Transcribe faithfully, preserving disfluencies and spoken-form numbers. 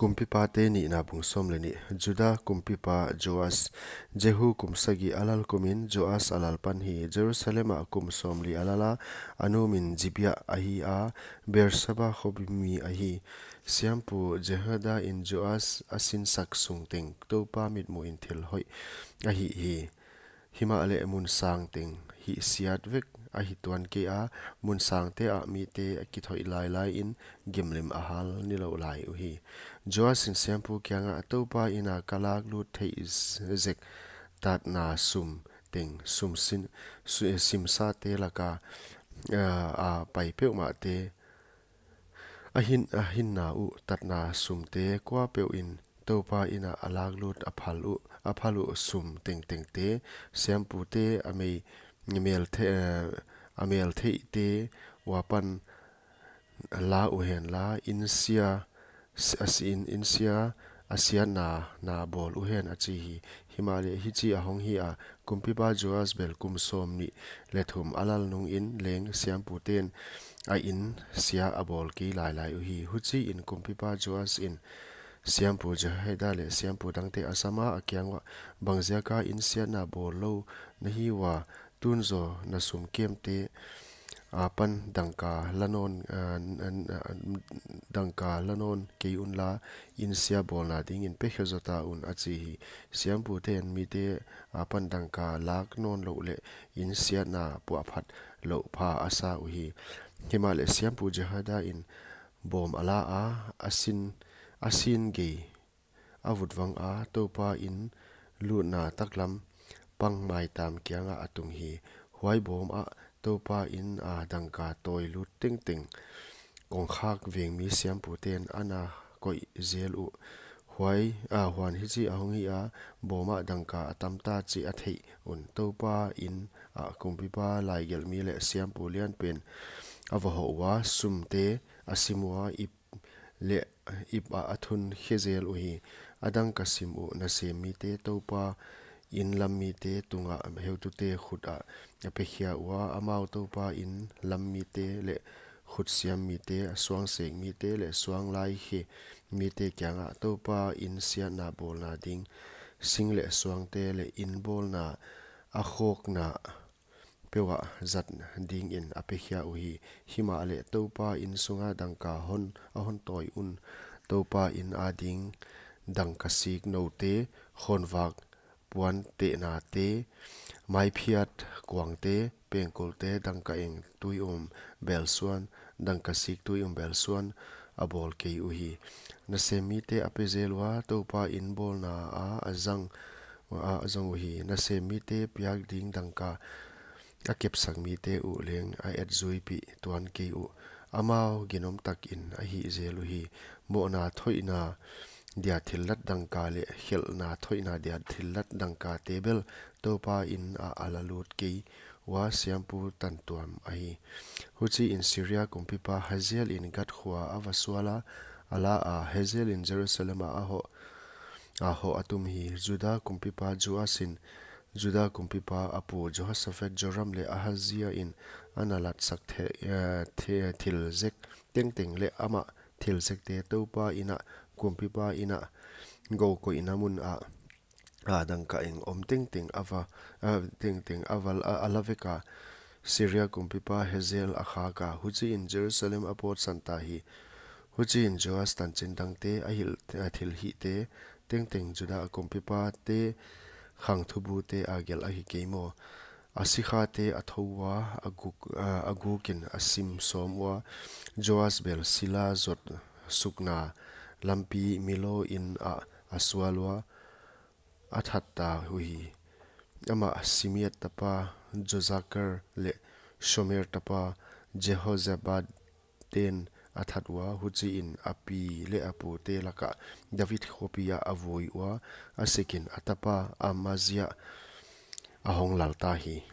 Kumpipate nihna bung sawm leh nih. Juda kumpipa Joas. Jehu kum sagih a lal kumin Joas a lal pan hi. Jerusalem ah kum sawmli a lal a, a nu min Zibia ahi a, Beersheba khopi mi ahi. Siampu Jehoiada in Joas a sinsak sung teng Toupa mitmuhin thil hoih a hih hi. Himahleh mun sang teng hihsiat vek ahi tuan kei a, mun sangte ah mite a kithoih lailai in gimlim a hal nilouh lai uhi. Joas in siampu kiangah, Toupa inn a ka lak lut theih z-, zek tatna sum teng sum sin, su-, simsate laka, ah, a pai peuhmahte, a hin, a hinna uh tatna sumte kuapeuh in Toupa inn ah a lak lut a phal uh, a phal uh sum tengtengte, siampute a mei, mel the-, eh, a mel theihte ua pan la uhen la, insia, s-, a si in, insia a siatna na bawl uhen, a chi hi. Himahleh hichi a hong hi a, kumpipa Joas bel kum sawmnih leh thum a lal nungin leng siamputen a inn sia a bawl kei lailai uhi. Huchiin kumpipa Joas in siampu Jehoiada leh siampu dangte a sam a, a kiang uah, Bangziaka inn siatna bawl lou na hi ua? Tun zaw na sum kemte a pan dangka la nawn, ah, n-, n-, ah, dangka la nawn kei un la, inn sia bawlna dingin pe khe zaw ta un, a chi hi. Siamputen mite a pan dangka lak nawn louh leh inn siatna puahphat louh pha a sa uhi. Himahleh siampu Jehoiada in bawm a la a, a sin, a sin gei a vut vang a, Toupa inn lutna taklam pang maitam kiangah a tung hi. Huai bawm ah Toupa inn a dangka tawi lut tengteng kongkhak vengmi siamputen ana koih zel uh. Huai, ah, huan hichi a hong hi a, bawm ah dangka a tam ta chih a theih un Toupa inn ah kumpipa laigelhmi leh siampu lianpen a va hoh ua, sumte a sim ua, ip leh ip ah a thun khe zel uhi. A dangka sim uh nasem mite Toupa inn lam mite tungah heutute khut ah a pe khia ua, amau Toupa inn lam mite leh khutsiam mite, a suangsek mite leh suanglai khe mite kiangah Toupa inn siatna bawlna ding sing leh suangte leh inn bawlna a khawkna peuh ah zat dingin a pe khia uhi. Himahleh Toupa inn sunga dangka hon, a hon tawi un, Toupa inn a ding dangka sik noute, khawnvak puan tehnate, maiphiat kuangte, pengkulte, dangka eng tui um belsuan, dangka sik tui um belsuan a bawl kei uhi. Nasem mite a pe zel ua, Toupa inn bawlna a, a zang, a, a zang uhi. Nasem mite piak ding dangka a kepsak mite uh leng a etzuipih tuan kei uh. Amau ginom takin a hih zel uhi. Mohna thoihna dia thillat dangka leh khelhna thoihna dia thillat dangkate bel Toupa inn ah a la lut kei ua, siampu tantuam ahi. Huchiin Syria kumpipa Hazael in Gath khua a va sual a, a la a, Hazael in Jerusalem ah a hoh, a hoh a tum hi. Juda kumpipa Joas in Juda kumpipa a pu Jehoshaphat, Joram leh Ahazia in ana latsak the-, eh, the-, thil zek tengteng leh amah thil zekte Toupa inn ah, kumpipa inn ah, gou koihna mun ah, a dangka eng om tengteng a va, a tengteng a va, a, a la vek a, Syria kumpipa Hazael a khak a, huchiin Jerusalem a pawtsan ta hi. Huchiin Joas tanchin dangte, a hilh, a thilhihte tengteng Juda kumpipate khangthubute a gelh ahi kei maw? A sikhate a thou ua, a guk, a, a gukin a sim sawm ua, Joas bel Sila zot sukna lampi Millo inn ah a sual ua, a that ta uhi. Amah Simeat tapa Jozakar leh Shomer tapa Jehozabad ten a that ua, huchiin a pi leh a pute lakah David khopi ah a vui ua, a sikin a tapa Amazia a hong lal ta hi.